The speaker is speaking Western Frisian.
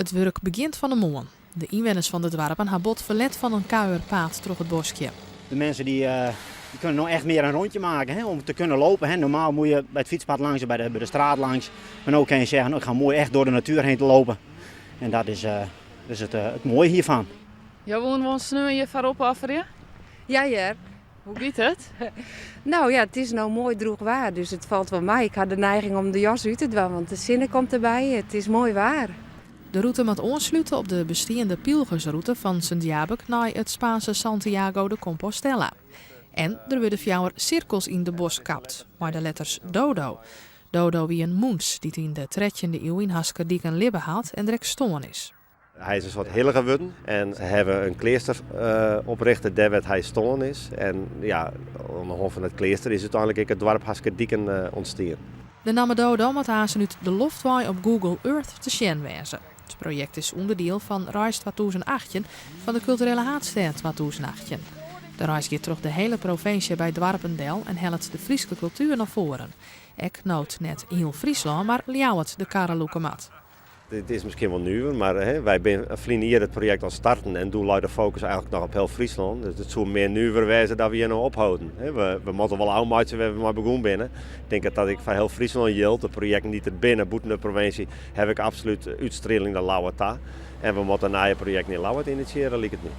It wurk begjint fan 'e moarn. De ynwenners fan de doarpen ha bot ferlet fan in kuierpaad troch it boskje. De mensen die, die kunnen nou echt meer een rondje maken, hè, om te kunnen lopen. Hè. Normaal moet je bij het fietspad langs of bij de straat langs. Maar nu kan je zeggen, nou, ik ga mooi echt door de natuur heen te lopen. En dat is, dus het mooie hiervan. Jo woene wol sneon hjirfoar opofferje? Ja, hear. Hoe giet it? Nou ja, it is no moai drûch waar, dus it falt wol mei. Ik ha de neiging om de jas út te dwaan, want de sinne komt derby. It is moai waar. De rûte moat oanslute op de besteande pylgersrûte fan Sint-Jabik nei it Spaanske Santiago de Compostela. En der wurde fjouwer sirkels yn de bosk kapt, mei de letters Dodo. Dodo wie in mûnts dy't yn de 13e iuw yn Haskerdiken libbe hat en dêr ek stoarn is. Hy is in soart hillige wurden en se hawwe in kleaster oprjochte dêr wêr't hy stoarn is. En ja, oan de hân fan it kleaster is úteinlik ek it doarp Haskerdiken ûntstien. De namme Dodo moat aanst út de loft wei op Google Earth te sjen wêze. It projekt is ûnderdiel fan Reis 2018 fan de Kulturele Haadstêd 2018. De reis giet troch de hiele provinsje by doarpen del en hellet de Fryske kultuer nei foaren. Ek no't net hiel Fryslân, mar Ljouwert de karre lûke moat. Dit is miskien wol nuver, mar hè, wy binne ferline jier it projekt al starten en doe lei de fokus eigentlik noch op hiel Fryslân. Dus it soe mear nuver wêze dat we hjir no opholden. Hè, we moatte wol ôfmeitsje wêr't we mei begûn binne. Ik tink dat dat ek foar hiel Fryslân jildt. De projekten dy't der binne bûten de provinsje hawwe ek absolút útstrieling nei Ljouwert ta. En we moatte nije projekten yn Ljouwert inisjearje, liket my.